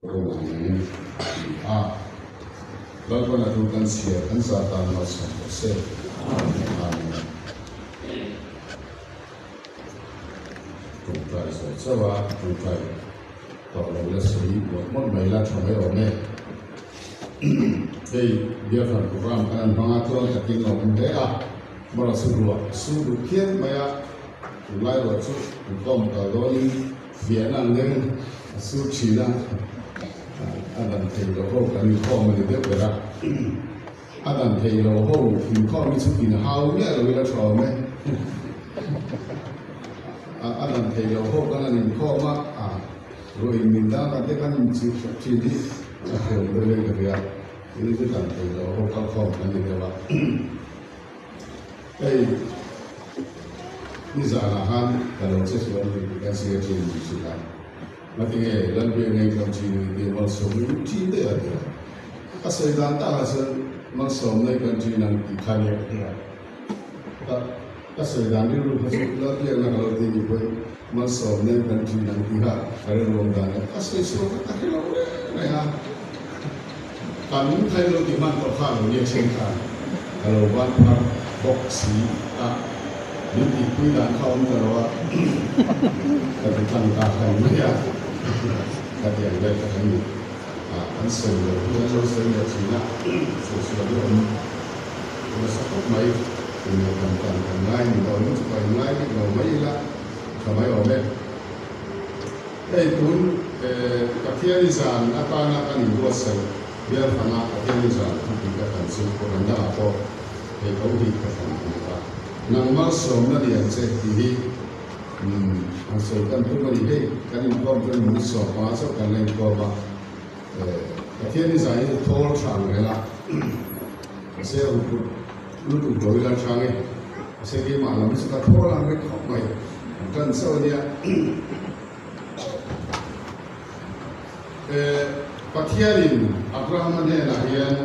Ruangin a ti a. Lalpan a thu kan chhiar kan zah tan malsawm rawh se. Amen. Tawngtai zawh chauh a, tawngtai tawh lo la sawi mawlh mawlh mai la tha mai awm e. Hei biakhran program kan an hmang a, tluang takin a awm hle a, mara chu ruah a su duh phian mai a, tunlai ruah chu inkhawm kal dawnin Fiahna ang deuhin a sur thin a, a dan thei loh ho kan inkhawm a ni deuh ber a. A dan thei loh ho inkhawm hi chu inhau miah lo ila tha awm e. A dan thei loh ho kan han inkhawm a, a ruih min dan ah te kan inchilh hrep thin hi a hreawm deuh in ka hria. Tin chu dan thei loh ho kalkhawm kan ni deuh a. Hei nizanah khan ka lo che sual ni tih kan hria thin ni hrilh a, ngatinge Lalbiak nei tlawm thin ni tih malsawm in thin daih a tia. Ka sawi dan takah chuan malsawm nei kan thin ang tih kha nia ka hria. Ka ka sawi dan rilru kha chu Lalbiakna ka lo ti ni pawhin malsawm nei kan thin ang tih kha ka rilru awm dan a, ka sawi sual kha ka hre lo reng reng a. Kan thai lo ti hman tawh kha lo nia then khan ka lo van phar bawk si a, min tihpui dan kha awm ta lo a, ka ti tlang ta kha ni mai a, ka ti ang vel tak a ni. An sawi lo hi an lo sawi leh thin a, sawi sual hi awm nasa khawp mai, tunge kan tan kan ngai ni lo, min chu ka inngai bik lo mai ila tha mai awm e. Hei tun Pathiani zan atana kan inbuatsaih bial fana Pathiani zan thupui ka thlan chu Quran dangah pawh hei tho hi ka thlan a ni a. Nang malsawmna lian che tih hi han sawi tan tum a ni. Hei kan inkhawm chuan minute 15 chauh kan la inkhawm a, Pathiani zan hi thawl tha ang reng a, mahse rukru lutuk lo ila tha nge, mahse keimah lam hi chu ka thawl ang reng khawp mai, an tan chauh a nia. Pathianin Abrahama hnenah hian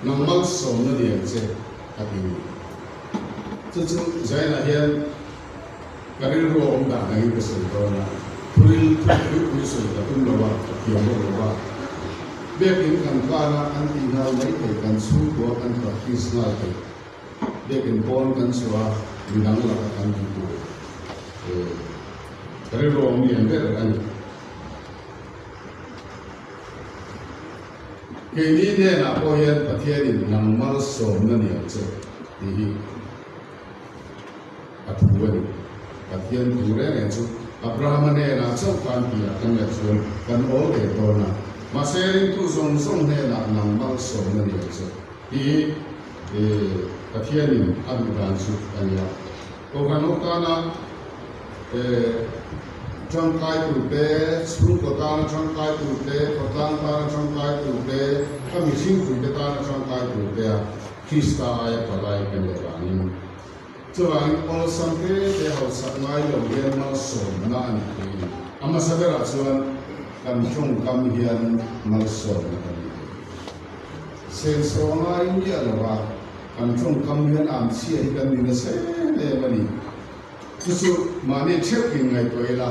nang malsawmna ni ang che a ti ni. Chu chu Zainah hian ka rilru a awm dan angin ka sawi dawn a, thuril thu puipui sawi ka tum lo a, ka thiam bawk lo a. Biakin kan kar a, an tih nghal mai thei, kan chhungkua kan practice nghal thei. Biakin pawn kan chhuah a, midang laka kan ti tur rilru awm lian ber a ni. Keini hnenah pawh hian Pathianin nang malsawmna ni ang che tih hi a thu a ni. Pathian thu reng reng chu Abrahama hnenah chauh khan tihah kan ngaih chuan kan awl ve dawn a, mahse ringtu zawng zawng hnenah nang malsawmna ni ang che tih hi Pathianin a duh dan chu a ni a. Kohhran ho tana tangkai turte, chhungkaw tana tangkai turte, khawtlang tana tangkai turte, ka mihringpuite tana tangkai turte a Krista aia palai kan leh vangin. Chuvangin awlsam te te hausak ngai lo hian malsawmna a ni thei a ni. A hmasa berah chuan kan tawngkam hian malsawmna kan ni thei. Senso a ngai miah lo a, kan tawngkam hian am chhia hi kan ni nasa em em a ni. Chu chu mahni theuh in ngaihtuah ila,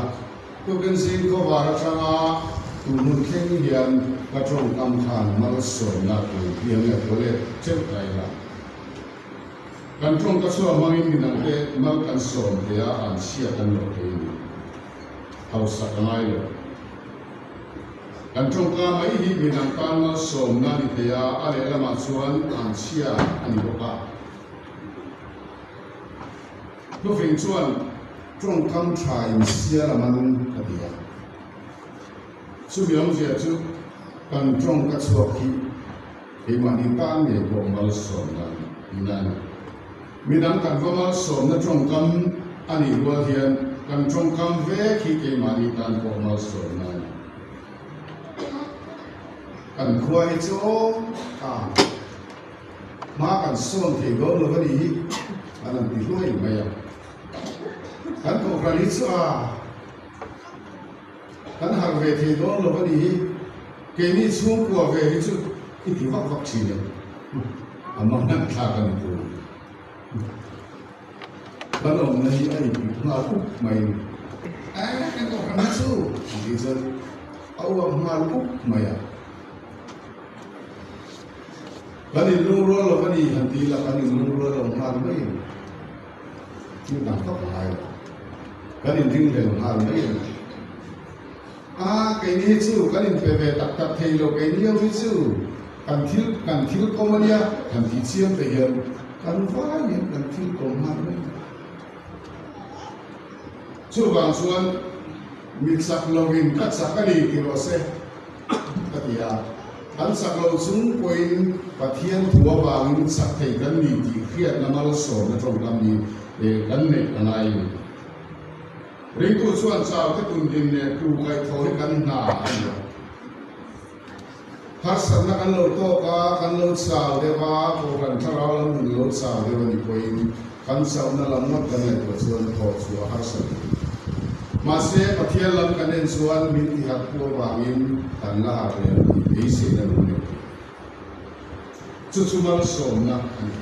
tukin zing khawvar atanga tun hun thleng hian ka tawngkam khan malsawmna tur hi an ngaihtuah let theuh ta ila. Kan tawngka chhuah hmangin midangte mal kan sawm thei a, an chhia kan lo thei a ni. Hausak a ngai lo. Kan tawngka mai hi midang tan malsawmna a ni thei a, a lehlamah chuan an chhia a ni bawk a. Thufing chuan tawngkam tha in sial a man a ti a. Chumi awmzia chu kan tawngka chhuak hi keimahni tan ngei pawh malsawmna a ni. Midang kan va malsawmna tawngkam a nih rual hian kan tawngkam vek hi keimahni tan pawh malsawmna a ni. Kan khua hi chu a hma kan sawn thei dawn lo a nih hi an han ti hluai mai a. Kan kohhran hi chu a kan harh ve thei dawn lo a nih hi keini chhungkua ve hi chu i ti vak vak thin e. A mang an thlak a ni tur. Kan awmna hi a inpih nghal up mai. Kohhran hi chu an tih chuan a uap nghal up mai a. Kan inlungrual lo a ni han ti ila kan inlungrual lo nghal mai a ni. Thil dang vak a ngai lo. Kan inringhlel nghal mai a ni. A, keini hi chu kan inpe ve tak tak thei lo, keini ho hi chu kan thil kan thil kawm a nia, han tih chiam te hian kan vai hian kan thil kawm nghal mai a ni. Chuvang chuan mi chak lovin ka chak a ni ti rawh se ka ti a, kan chak lo chung pawhin Pathian thu avangin chak thei kan ni tih hriatna malsawmna tawngkam hi kan neih a ngai a ni. Ringtu chuan chau te tun din leh tu kaihthawh hi kan hna a ni a. Harsatna kan lo tawk a, kan lo chau deuh a, Kohhran thlarau lam nun lo chau deuh a ni pawhin kan chauhna lam ngawt kan ngaihtuah chuan thawh chu a harsa thei. Mahse, Pathian lam kan en chuan min tiharh pu avangin kan la harh leh ang tih beiseina lung nei thei. Chu chu malsawmna a ni.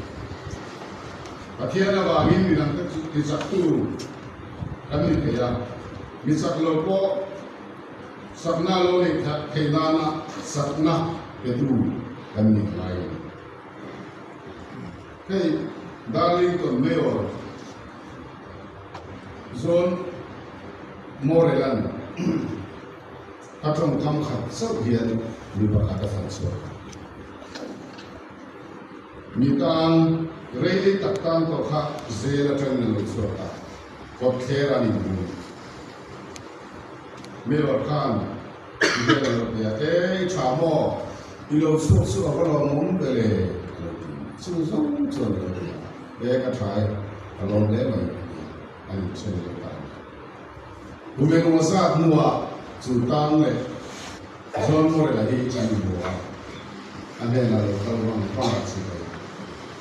Pathian avangin midangte tichaktu kan ni thei a, mi chak lo pawh Sakna lo neih theih nana sakna petu kan nih ngai a ni. Hei Darlington Mayor John Morelan a tawngkam khat chauh hian mi pakhat a fan chhuak a. Mi tan rei tak tan tawh kha zel atangin a lo chhuak a, kawtthler an inhmu. Mayor khan i hian a lo ti a, Ei tha maw, i lo chhuak chu a va lawmawm ve le a lo ti. Chu zawng chuan a lo ti a, E ka tha e, ka lawm hle mai a ti a, a inchen leh ta a ni. Kum engemaw zat hnuah chu tang leh John Morel-a hi an inhmu a, a hnenah lo kal vang vang a chhi thei.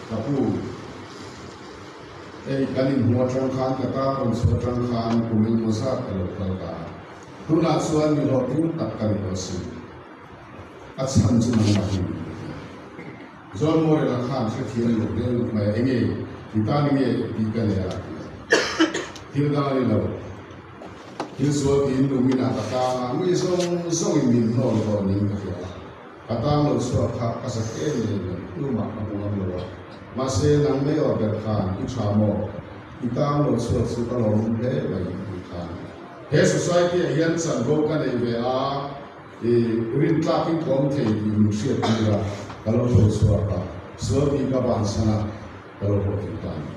Ka pu. Hei kan inhmu atang khan ka ta rawn chhuah atang khan kum engmaw zat ka lo kal ta a, tunah chuan mi hlawhtling tak ka ni tawh si. A chhan chu nangmah hi ni ka ti a. John Morel-a khan hrethiam lo hle lutuk mai a, Enge i tan enge tih ka nei a a ti a. Thil dang a ni lo. Thil sual tiin luminah ka tang a, mi zawng zawngin min hnawl tawh niin ka hria a. Ka tang lo chhuak kha ka zak em em em, tumah ka hmu ngam lo a. Mahse, nang mai aw ber khan i tha maw? I tang lo chhuak chu ka lawmawm hle mai tih khan. He society ah hian chanvo ka nei ve a, i rintlak in ka awm thei tih min hriat tir a, ka lo tho chhuak a, sual tih ka bansan a, ka lo hlawhtling ta a ni.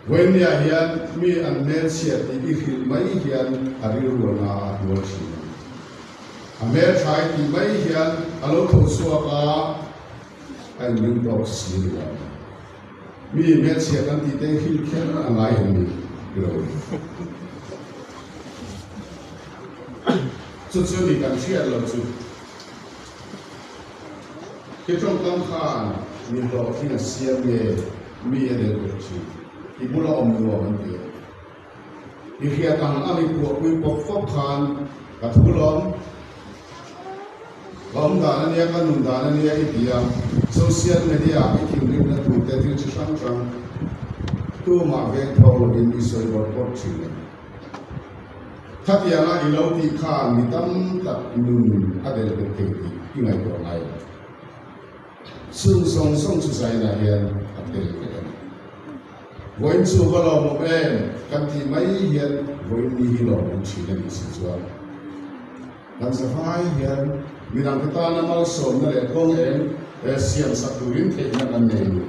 Vawinia hian mi an hmelchhia tih i hrilh mai hian a rilruana a hnual thin a ni. A hmelthai tih mai hian a lo tho chhuak a, a inring tawk si lo a ni. Mi hmelchhia kan tih te hrilh kher a ngai em ni? Lo. Chu chu ni kan hriat lo chu. Khi tawngkam khan mi hlawhtling a siam nge mi a del ber thin? I bula awm nuam an ti a. I hriat ang ang i puahpui pawp fawp khan ka thu lawm. Ka awm dan a nia, ka nun dan a nia i ti a. Social media i thinrimna tur te thil chi hrang hrang tumah veng thawk lovin i sawi bawrh bawrh thin a ni. Khatianga i lo tih khan mi tam tak nun a del bet thei tih i ngaihtuah ngai lo. Chung zawng zawng chu zainah hian a tel vek a ni. Vawiin chu va lawmawm em kan tih mai hian vawiin ni hi lawmawm thin a nih si chuan kan zavai hian midangte tana malsawmna leh kawng eng siam sak turin theihna kan nei a ni.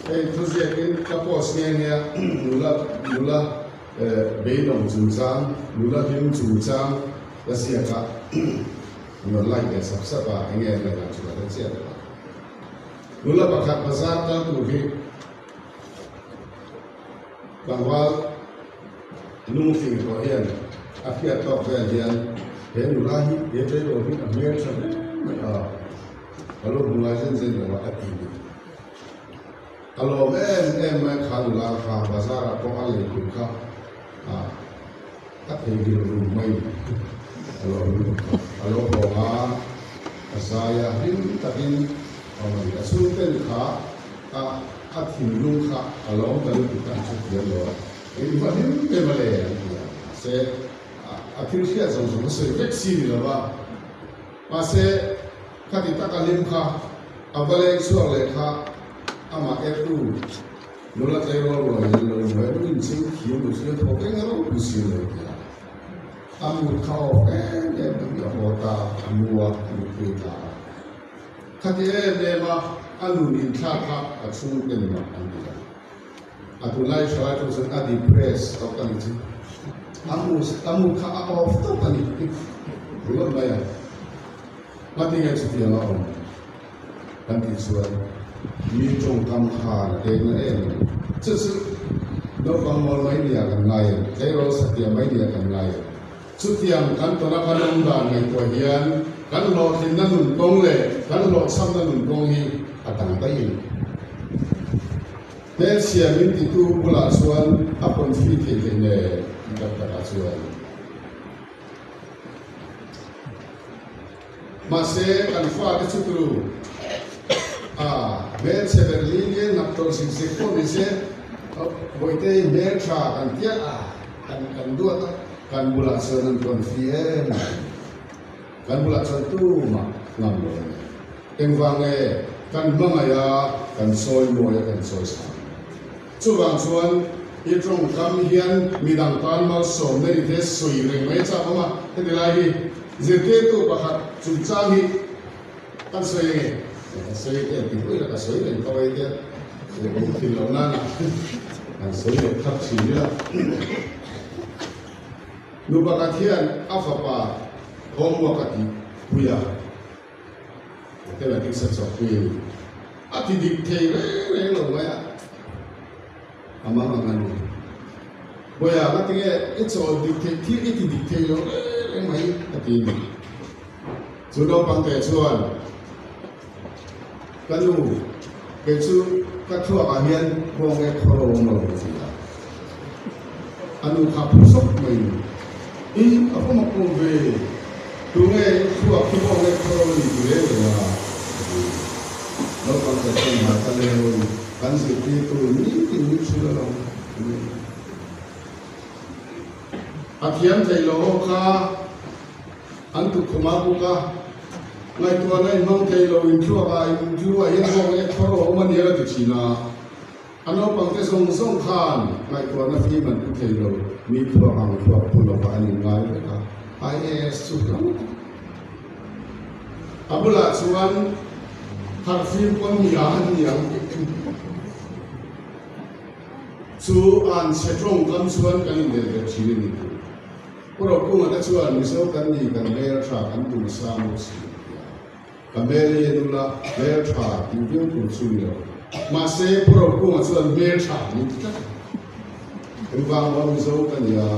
Hei thuziakin ka post nghe nghe a, nula nula beidawng chungchang, nula hlim chungchang ka ziak a, an rawn like leh sap sap a, enge an ngaihdan chu ka hre chiah lo a. Nula pakhat bazar kal tur hi tlangval lungfing tawh hian a hriat tawk vel hian he nula hi he tleirawl hi a hmel tha hle mai a. Ka lo hmu ngai zen zen lo a, a ti ni. Ka lawm em em mai kha nula kha bazar ah pawh a lei tur kha a theihnghilh rum mai ni. Ka lawm lutuk kha. A lo hawng a, a zai a, hlim takin a awm a ni. A chhungten kha a a thinlung kha a lawm ta lutuk kha an hrethiam lo a, I va hlim ve mawle an ti a. Mahse a thil hriat zawng zawng a sawi vek si ni lo va. Mahse khati taka hlim kha a va leng chhuak leh kha amah ertu nula tleirawl rual in lo hnuai lu in cheng thiam lo chu thawk eng ropui si lo ti a. A mut kha awk em em mai a haw ta, a mu a, a mutpui ta a. Khati em em a a nun inthlak kha a chhungten mak an ti lo. A tunlai thalai chu chuan a depress tawk a ni chu. A mu a mu kha a off tawp a ni ringawt mai a. Ngatinge chutiang a awm kan tih chuan mi tawngkam khan a deng na em em. Chu chu naupang mawl mai nia kan ngai em, tleirawl satliah mai nia kan ngai em. Chutiang kan tawna kan awm dan ngaihtuah hian kan hlawhtlinna nun kawng leh kan hlawhchhamna nun kawng hi a dang daih a ni. Hmelchhia min titu bulah chuan a pawnfi thei thei nen ti tak takah chuan. Mahse kan fate chu tu a hmelchhe ber li lian ngap tawh zik zik pawh ni se Bawihte hmeltha kan tia a kan kan duat a. Kan bulah chuan an rawn fi em mai. Kan bulah chuan tumah ngam lo a ni. Engvang nge kan hmangaih a, kan sawi mawi a, kan sawi sang. Chuvang chuan i tawngkam hian midang tan malsawmna ni te sawi reng mai chak awm a, heti lai hi zirtirtu pakhat chungchang hi kan sawi enge? Ka sawi te ti hui la ka sawi reng tawh ei te awm thin loh nana kan sawi leh thar thin ila. Nu pakhat hian a fapa homework a tih pui a, mathematics a chawk pui a ni. A ti dik thei reng reng lo mai a, a mang ang a ni. Bawiha ka ti nge i chawl dik theih thil i ti dik thei lo reng reng mai a ti a ni. Chu naupang te chuan ka nu kei chu ka thluak ah hian kawng e khawr a awm lo a ti a. A nu kha phu sawk mai ni. I a va mak awm ve, tunge i thluak hi kawng e khawr a ni ti reng reng a a ti. Naupang te chuan hmai ka leng in kan zirtirtu nitin min hrilh a lo a ni. A thiam thei lo ho kha an tukkhum a buk a, ngaihtuahna in hmang thei lo in thluak ah in lu ah hian bawk leh khawr a awm a nia la ti thin a. A naupang te zawng zawng khan ngaihtuahna fim an pu thei lo, mi thluak ang thluak pu lovah an inngai vek a, IAS chu hlang tak. A bulah chuan harhfim pawn mi a han ni ang. Chu an chhe tawngkam chuan kan inel ve thin a ni tih. Pu Rokunga te chuan Mizo kan ni kan hmel tha kan tum sang bawk si a ti a. Ka hmel hi a nula hmel tha tih viau tur chu ni lo. Mahse Pu Rokunga chuan hmel tha min ti tlat a. Engvang maw Mizo ka ni a,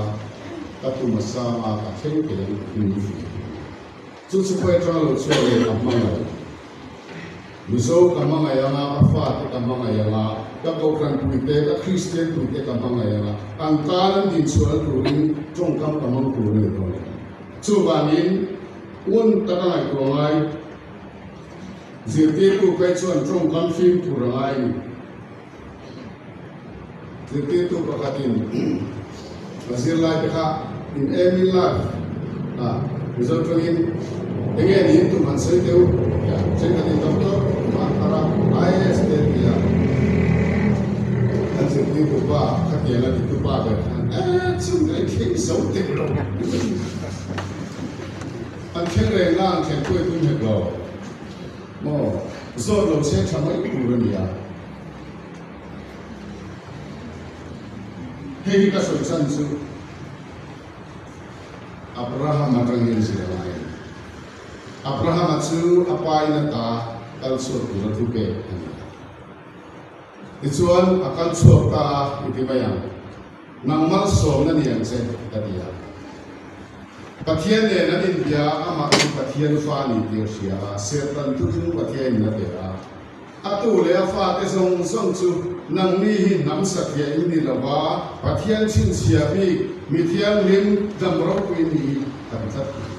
ka tum a sang a, ka thleng thei ang tih hi min fih a. Chu chu khawi atanga lo chhuak leh ka hmangaih. Mizo ka hmangaih anga, ka fate ka hmangaih anga, ka kohhran puite, ka Kristian puite ka hmangaih anga, an tan an dinchhuahna turin tawngkam ka hmang tur a ni dawn lo. Chuvangin, ngun taka ngaihtuah ngai zirtirtu phei chuan tawngkam fimkhur a ngai a ni. Zirtirtu pakhatin a zirlaite kha in aim in life a Mizo tawngin enge niin tum han sawi teh u tia thenkhatin doctor tum an thar a, IAS te an ti a. An zirtirtu pa khatiang a titu pa ber khan eh chung ka inthleng zo teh lo an thleng reng la an thleng pawh i tum hek lo maw zawt lo se tha mai tur a nia. Hei hi ka sawi chan chu Abraham atangin zir a ngai a ni. Abrahama chu a pa in ata kal chhuak tura thu pek a ni a. Tichuan a kal chhuak ta a i ti mai ang. Nang malsawmna ni ang che ka ti a. Pathian nen an inbia a, amah chu Pathian fa a ni tih a hria a, serhtan tukin Pathianin a pe a. A tu leh a fate zawng zawng chu nangni hi hnam satliah in ni lo va, Pathian chhinchhiah bik, mi thianghlim, dam ropui ni hi a ti tlat thei.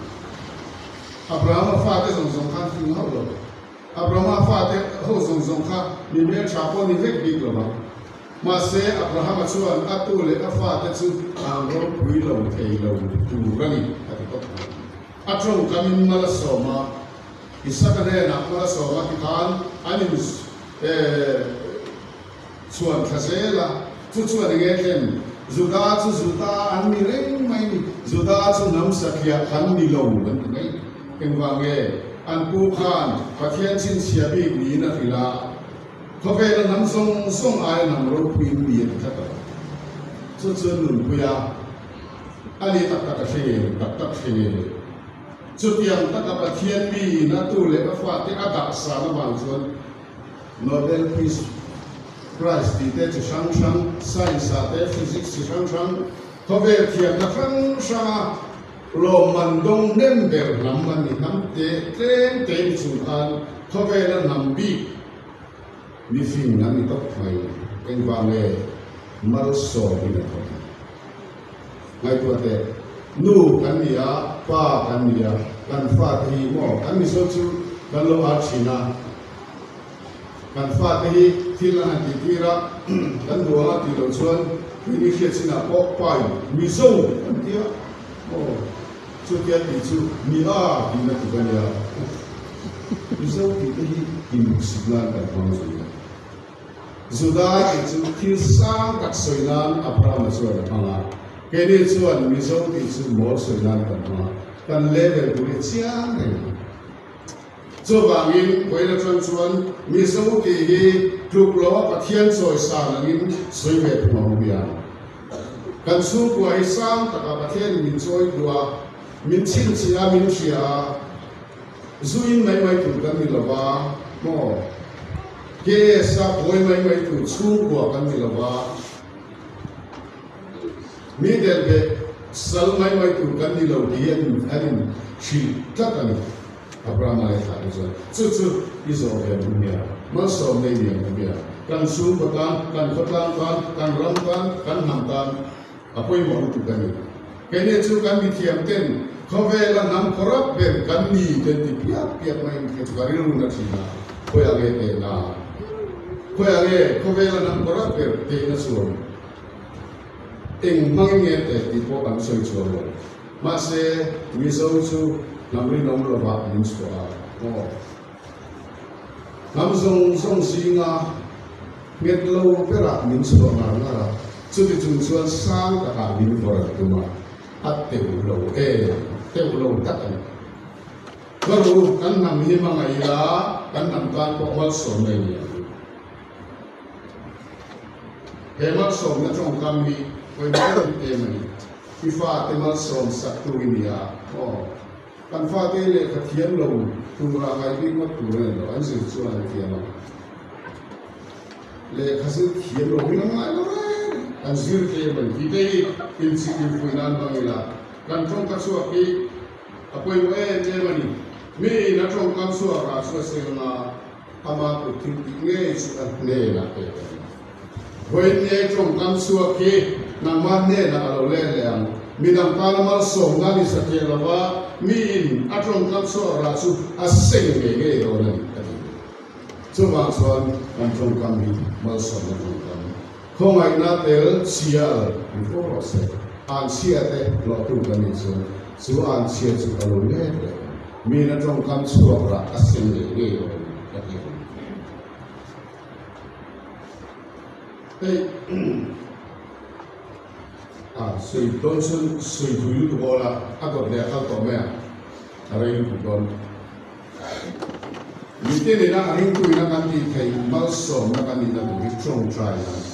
Abrahama fate zawng zawng khan fing hauh lo. Abrahama fate ho zawng zawng kha mi hmeltha pawh ni vek bik lo vang. Mahse, Abrahama chuan a tu leh a fate chu an ropui lo thei lo tur a ni, a ti tawp mai. A tawngkamin mal a sawm a, Isaka hnenah mal a sawm a tikhan an in chhuan thla zel a, chu chuan eng nge thlen? Juda chu Juda an ni reng mai ni, Juda chu hnam satliah kan ni lo an ti mai. Engvang nge? An pu khan Pathian chhinchhiah bik niin a hrilh a, khawvela hnam zawng zawng aia hnam ropuiin mi a ti tlat a, chu chuan nunpui a, a ni tak tak a hre nge lo, tak tak hre nge lo. Chutiang taka Pathian miin a tu leh a fate a dah san avang chuan Nobel Peace Prize tih te chi hrang hrang, Science ah te, Physics chi hrang hrang, khawvel thiamna hrang hranga lawmman dawng hnem ber hnam an ni. Hnam te tlem te ni chung khan khawvela hnam bik mifing an ni tawp mai. Engvang nge malsawmin a thawk? Ngaihtuah teh, nu kan ni a, pa kan ni a, kan fate hi maw kan Mizo chu kan lo ar thin a, kan fate hi thil an han tih tir a, kan duh anga tih loh chuan keini hriat chinah pawh pa in Mizo kan ti a, maw chutia tih chu mi a tihna tluk a nia, Mizo tih te hi inhmuhsit nan kan hmang zui a. Juda tih chu thil sang tak sawi nan Abrahama chuan a hmang a, keini chuan Mizo tih chu mawl sawi nan kan hmang a, kan level tur hi chiang reng a. Chuvangin vawiin atang chuan Mizo tih hi tluk lo a Pathian chawi san angin sawi ve thung ang awm hian kan chhungkua hi sang takah Pathianin min chawi duh a, min chhinchhiah a, min hria a, Zuin mai mai tur kan ni lo va maw? KS-a buai mai mai tur chhungkua kan ni lo va, mi del beh sal mai mai tur kan ni lo tih hi an in hrilh tlat a ni. Abrahama leh thlah te chuan chu chu i zawh ve ang nia, malsawm nei ni ang nia, kan chhungkua tan, kan khawtlang tan, kan ram tan, kan hnam tan a pawimawh lutuk a ni. Keini chu kan mithiam ten khawvela hnam corrupt ber kan ni ten ti piap piap maiin kha chu ka rilru na thin a, khawiah nge tehna? Khawiah nge khawvela hnam corrupt ber tehna chuan eng hmangin nge teh tih pawh an sawi chuang lo. Mahse, Mizo chu hnam rinawm lovah min chhuah a, aw. Hnam zawng zawng zinga nghet lo berah min chhuah ngar ngar a, chuti chung chuan sang takah min vawrh tum a, a teuh lo e, teuh lo tak a ni. Ka ru, kan hnam hi hmangaih ila, kan hnam tan pawh malsawmna i ni ang. He malsawmna tawngkam hi pawimawh em em a ni. I fate malsawm sak tu i ni a, aw. Kan fate lehkha thiam lo tura ngaih bik ngawt tur a ni lo, an zir chuan an thiam ang. Lehkha zir thiam lo hi a ngai lo reng, an zir tlem a ni. Tih te hi inchik infuih nan hmang ila, kan tawngka chhuak hi a pawimawh em em a ni. Miin a tawngkam chhuak rah chu a seng a, ama kut thil tih ngei chu a hnenah pek a ni. Vawiin tawngkam chhuak hi nangmah hnenah a lo let leh ang. Midang tana malsawmna ni satliah lova miin a tawngkam chhuak rah chu a seng ngei ngei dawn a ni, a ti. Chuvang chuan kan tawngkam hi malsawmna tawngkam, khawngaihna tel chhial ni fo rawh se. An chhia te hlawhtu kan nih chuan chu an chhia chu a lo let leh ang. Miin a tawngkam chhuak rah a seng ngei ngei dawn a ni, a ti ang. Hei a sawi dawn chuan sawi thui lutuk awl a, a dawt leh a kal tawh mai a, a rei lutuk dawn. Mite nena a ringtuina kan tih theih malsawmna kan nihna tur hi tawngtai a ni.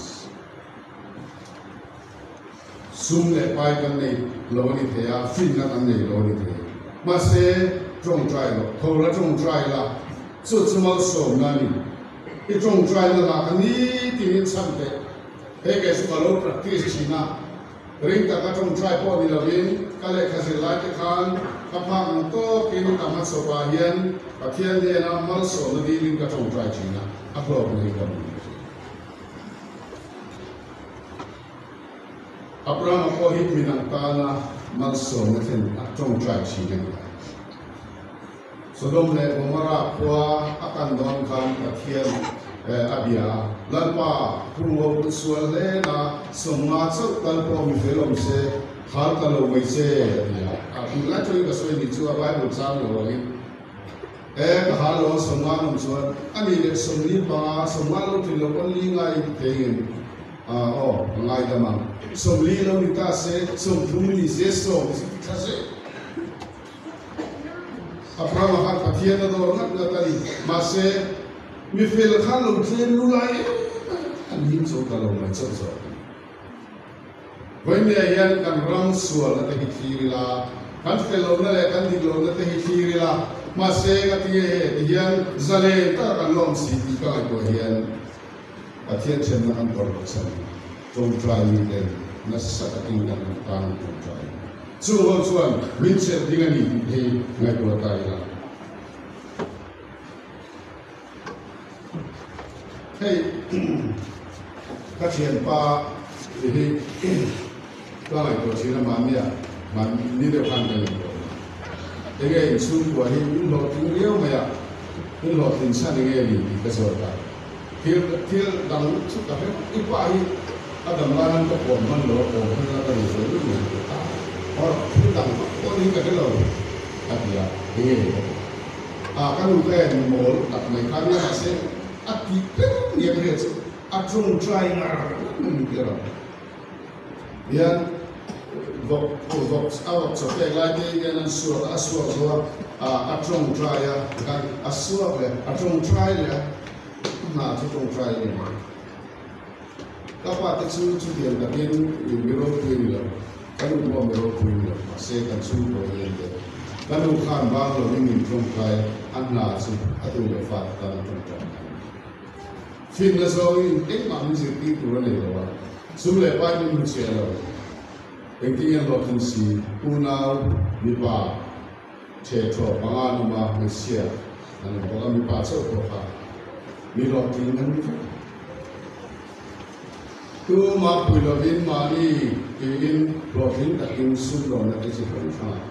Sum leh pai kan nei lo a ni thei a, finna kan nei lo a ni thei. Mahse tawngtai loh, tho la tawngtai la, chu chu malsawmna a ni. I tawngtaina lah kha nitin in chhan teh. Hei kei chu ka lo practice thin a, ring taka tawngtai pawh ni lovin ka lehkha zir lai te khan ka phak ang tawkin ka hmachhawpah hian Pathian hnena malsawmna dilin ka tawngtai thin a, a hlawkna hi ka hmu thin. Abrahama pawh hi midang tana malsawmna thlen a tawngtai thin a ni a. Sodom leh Gomorrah khua a kan dawn khan Pathian. a bia a, Lalpa, phung ho kan sual hle na, 50 chauh tal pawh mi fel awm se, hal ta lo mai che, a ti a. A tih lai chuan ka sawi ni chu a Bible chang lo angin, E, ka hal lo a, 50 an awm chuan a nih leh 45, 50 lo tlin lo pawn li ngai thei ngem? A, aw, ka ngaidam ang. 40 lo ni ta se, 30 ni se, 10 chu ti thla zel. Abrahama khan Pathian a dawr ngat ngat a ni. Mahse, mi fel khan lo tlem lu lai em a, an him zo ta lo mai chauh zawk a ni. Vawimia hian kan ram sualna te hi thlir ila, kan fel lohna leh kan dik lohna te hi thlir ila, mahse ka ti nge he ti hian zalen taka kan lawm si tih ka ngaihtuah hian Pathian ṭhenna kan tawrh loh chhan ṭawngṭai miten nasa takin kan tan ṭawngṭai. Chung ho chuan min chelh ding a ni tih te hi ngaihtuah ta ila. Hei ka thianpa hi ka ngaihtuah thin a mahnia mahni deuh khan ka ngaihtuah a. Enge inchhungkua hi in hlawhtling riau mai a, in hlawhtlin chhan enge ni tih ka zawt a. Thil thil dang chu ka hre i pa hi a dam lai han ka pawm hman lo a, pawm hman la ka duh ve luih mai a, or thil dang vak pawh ni ka hre lo a ti a, enge ka ti a, ka nu ka en mawl tak mai kha nia mahse a tih ber nia ka hriat chu a tawngtai ngar ngar mai ni tih a rawn hian vawk vawk a vawk chaw pek lai te hian an suak a, a suak zo a, a tawngtai a tikhan a suak leh a tawngtai leh a. Hna chu tawngtai a ni mai. Ka pa te chu chutiang takin mi ropui a ni lo, ka nu pawh mi ropui a ni lo, mahse kan chhungkaw hi an deuh. Ka nu khan bang lovin min tawngtai a, hna chu a tu leh fa te tan a tawngtai a ni. Finna zawngin engmah min zirtir tur a nei lo a, sum leh pai min hmu chiah lo. Engtin nge hlawhtling si, unau, mipa, Ṭhehṭhaw panga an awm a, hmeichhia an awm bawk a, mipa chauh pawh kha mi hlawhtling an ni vek. Tuma pui lovin mahni tiin hlawhtling takin sumdawnna te chi hrang hrangah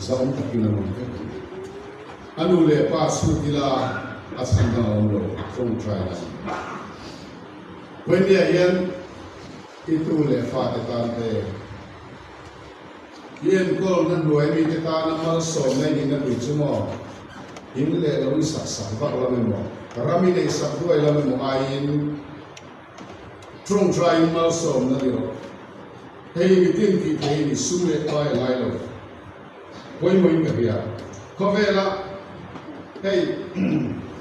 zahawm takin an awm vek a ni. A nu leh pa chhut ila a chhan dang a awm lo, tawngtai la a ni. Vawinia hian i tu leh fate tan te, I enkawlna hnuai mite tana malsawmna i nihna tur chu maw? In leh lo i sak sak vak lam emaw, ram i neih sak duai lam emaw aiin tawngtaiin malsawmna ni rawh. Hei mitin tih theih ni sum leh pai a ngai lo. Pawimawhin ka hria. Khawvela hei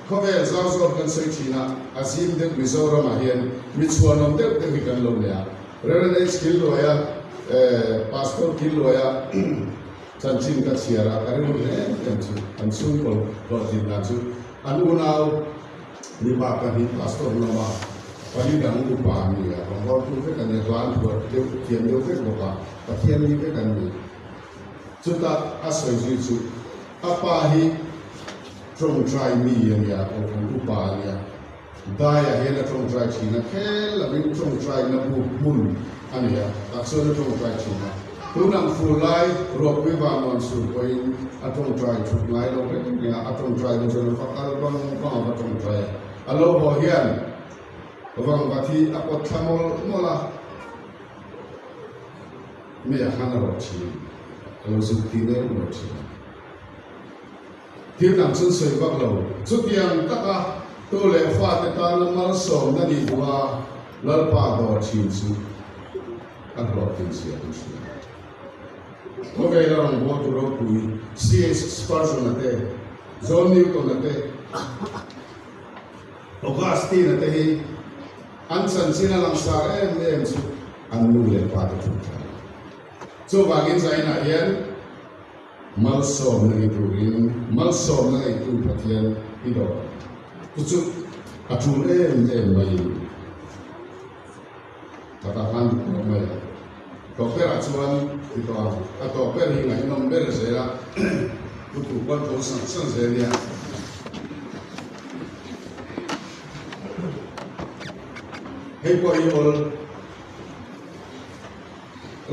khawvel zau zawk kan sawi thin a, a zim deuh Mizoramah hian mi chhuanawm deuh deuh hi kan lo nei a. Rev. H. Killuaia, Pastor Killuaia chanchin ka chhiar a, ka rilru hle em chu an chhungkaw hlawhtlin dan chu an unau mipa pahnih Pastor lama pali dang upa an ni a, rawngbawltu vek an ni a, hla an phuah deuh thiam deuh vek bawk a, Pathian mi vek an ni. Chutah a sawi zui chu a pa hi tawngtai mi a nia, kohhran upa a nia. Daiah hian a tawngtai thin a, khel lovin tawngtaina bu hmun a nei a, tah chuan a tawngtai thin a. Tun ang fur lai ruahpui vang rawn sur pawhin a tawngtai thut ngai lo reng reng a, a tawngtai dawn chuan a va kal bang bang a va tawngtai a. A lo haw hian vangvat hi a pawt thla mawlh mawlh a, meiah khan a rawh thin, a lo zuk tih neuh neuh thin. Thil dang chu sawi vak lo. Chutiang taka tu leh fate tana malsawmna nih duha Lalpa dawr thin chu a hlawhtlin zia kan hria. Khawvela rawngbawltu ropui CH Spurgeon-a te, John Newton-a te, Augustine-a te hi an chanchin a langsar em em chu an nu leh pa te thuthlai. Chuvangin zainah hian Malsawmna ni turin malsawmna neitu Pathian i dawr chu chu a tul em em maiin ka ta khan duh tawh mai a. Tawp berah chuan ti tawh ang, a tawp ber hi ngaihnawm ber zel a, pu thu pawn tho sang sang zel nia. Hei pawh hi awl.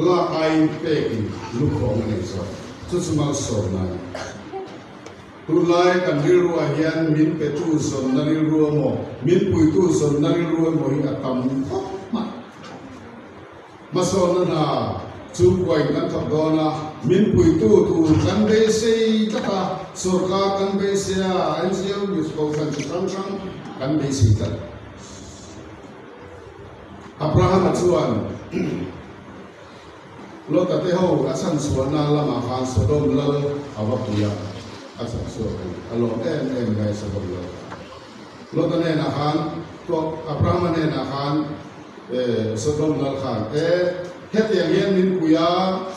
Lak aiin pekin lukhawng a nei zawk. Chu chu malsawmna a ni. Tunlai kan rilruah hian min petu zawnna rilru emaw, min puitu zawnna rilru emaw hi a tam khawp mai. Hmasawnna hna chu kuain kan thawk dawn a, min puitu tur kan beisei tlat a, sorkar kan beisei a, NGO mi kohhran chi hrang hrang kan beisei tlat. Abrahama chuan Lota te ho a chhanchhuahna lamah khan Sodom lal a va pui a, a chhanchhuak a ni. A lawm em em mai Sodom lal kha. Lota hnenah khan, Abrahama hnenah khan Sodom lal khan, E, hetiang hian min pui a,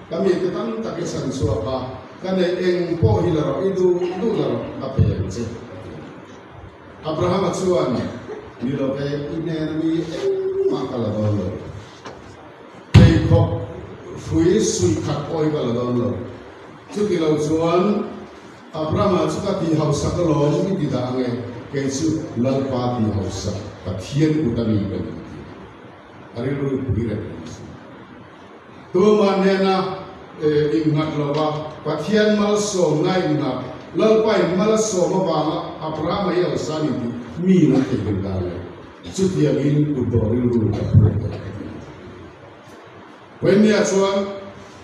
ka mite tam tak i chhanchhuak a, ka neih eng pawh hi la rawh, i duh duh la rawh, ka pe ang che, a ti a. Abrahama chuan, Ni lo ve, i hnena mi engmah ka la dawn lo. Pheikhawk hrui suih khat pawh hi ka la dawn lo. Chuti lo chuan Abrahama chu ka tih hausak alawm i ti dah ange, kei chu Lalpa tih hausak Pathian kut a mi ka ni ti a rilru pui reng reng si. Tumah hnena innghat lova Pathian malsawmna innghat, Lalpa in mal a sawm avanga Abrahama hi hausa a ni tih mi in an theihnghilh dan le. Chutiangin kut dawh rilru ka phur tawh ka ti. Vawinia chuan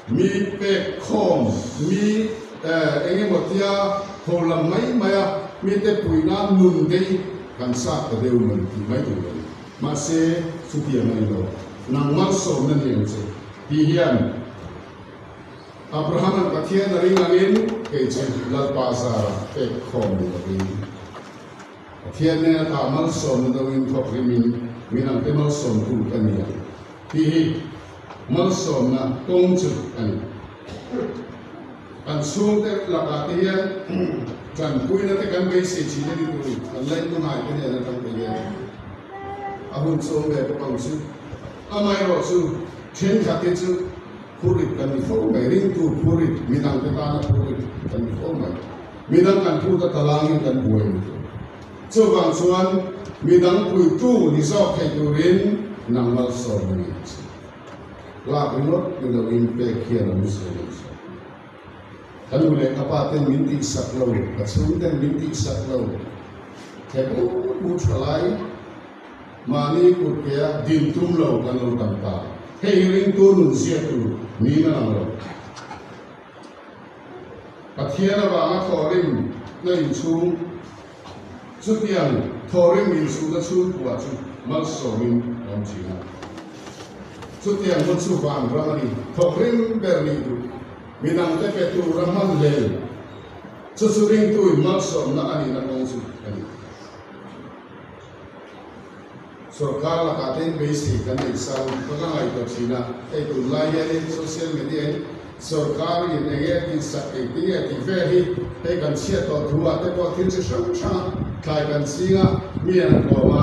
mi pek khawm, mi eng emaw tia ho lam mai mai a, mite puihna nun dei kan chak ta deuh mai tih mai tur a ni. Mahse, chutiang a ni lo. Nang malsawmna ni ang che tih hian Abraham-a'n Pathian a ring angin kei chu Lalpa zara pek khawm ni lovin, Pathian nen ata malsawmna deuhin thawk rimin min ang te malsawmtu ka ni ang tih hi malsawmna kawng chu a ni. Kan chhungte lakah te hian tanpuina te kan beisei thin a ni tur kan laihna ngai te nen atang te hian a hun chu awm ve bawk ang chu. Amaherawh chu thenkhat hi chu phurit kan ni fo mai, ringtu phurit, midangte tana phurit kan ni fo mai. Midang kan phut a talangin kan buai ni tur. Chuvang chuan midang puitu ni zawk thei turin nang malsawm a ni ang che. Lak ringawt ni loin pek hian a musawi ang che. Ka nu leh ka pa ten min tihsak lo, ka chhung ten min tihsak lo. He bu bu tha lai mahni kut kea din tum lo kan lo tam ta. Hei hi ringtu nun zia tur niin a lang lo. Pathian avanga thawhrim na inchhung, chutiang thawhrim inchhuhna chhungkua chu malsawmin a awm thin a. Chutiang hmun chu van ram a ni. Thawhrim ber nih duh, midangte pe tura hman hlel, chu chu ringtuin malsawmna a nihna kawng chu a ni. Sorkar lakah te in beisei kan neih sang ka ka ngaihtuah thin a, hei tunlai hianin social media in sorkar in eng nge tih sak eng ti nge tih vel hi hei kan chhiat tawh thu ah te pawh thil chi hrang hrang a thlai kan ching a, mi an kawm a,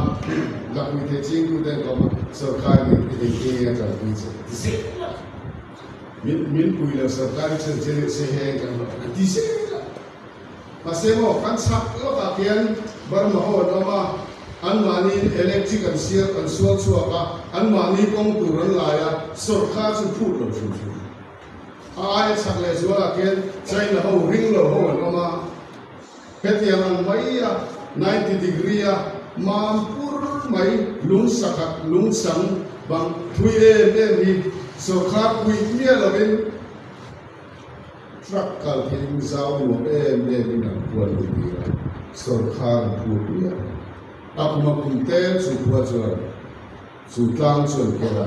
lakpui thei ching tu te an kawm a, sorkar in eng ti nge a kalpui che ti zel a, min min pui lo sorkar hi chuan che se heng kan hlawh an ti zel a. Mahse maw, kan chhak lawkah khian Burma ho an awm a, anmahni electric an sial an sual chhuak a, anmahni kawng tur an lai a, sawrkar chu phut lo hrim hrim. A aia chhak leh zualah khian China ho ring lo ho an awm a, hetiang ang mai a 90 degree a mam pur mai lung sakhat lung chang bang thui em em hi sawrkar puih miah lovin, Truck kal theiin zau nuam em em in an khual lut tir a, sawrkhar an phur pui a. A kum a kum te chu khua chuan chu tlang chu an kher a,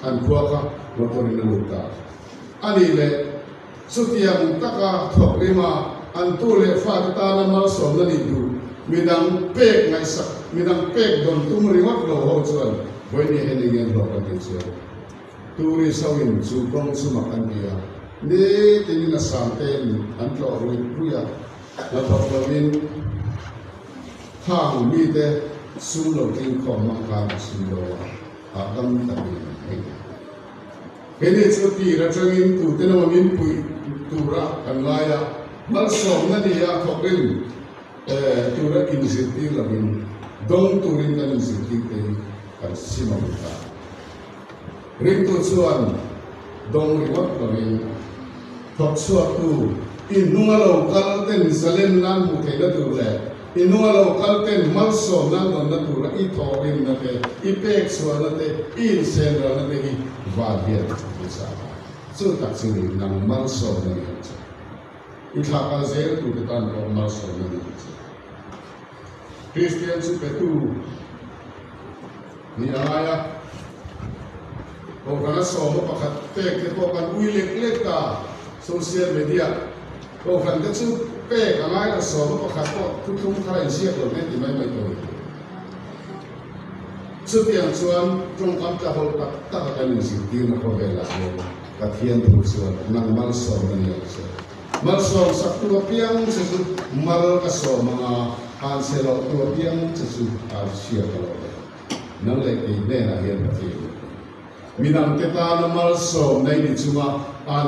an khua kha motor in a lut ta. A nih leh chutiang taka thawk rima an tu leh fate tana malsawmna nih duh midang pek ngaihsak midang pek dawn tum ringawt lo ho chuan vawiin hian eng nge an hlawk an tih chuan Tourist ho in chu kawng chu mak an ti a, nitin in a sang te in an tlawh ruih ruih a, hnathawk lo in khang mi te sum lo tling khawm hmang khan a sum do a, hahdam tak in an hei. Keini chu tir atangin tute emaw min puih tura kan ngai a, malsawmna ni a thawk in tura inzirtir lo in dawng turin kan inzirtir te hi kan sim a ni ta. Ringtu chuan dawng ringawt lovin thawk chhuaktu I hnunga lo kal ten zalenna an hmuh theihna tur leh i hnunga lo kal ten malsawmna an dawnna tura i thawhrimna te, i pek chhuahna te, i insenralna te hi van hian a ti sa a. Chu tak chu ni nang malsawmna ni ang che. I thlah kal zel turte tan pawh malsawmna ni ang che. Kristian chu petu ni a ngai a, Kohhrana sawma pakhat pek te pawh kan ui lek lek ta, social media Kohhran te chu pek a ngai lo, sawma pakhat pawh thuthlung thar a inziak lo hle ti mai mai tawh ni. Chutiang chuan tawngkam tlahawlh tak tak a kan inzirtirna khawvelah hian Pathian thu chuan nang malsawmna ni ang che. Malsawm saktu apiang che chu mal ka sawm ang a, han che lohtu apiang che chu a chhia ka lo ve. Nang leh kei hnenah hian Pathian in a ti. Midangte tana malsawm nei ni chunga an.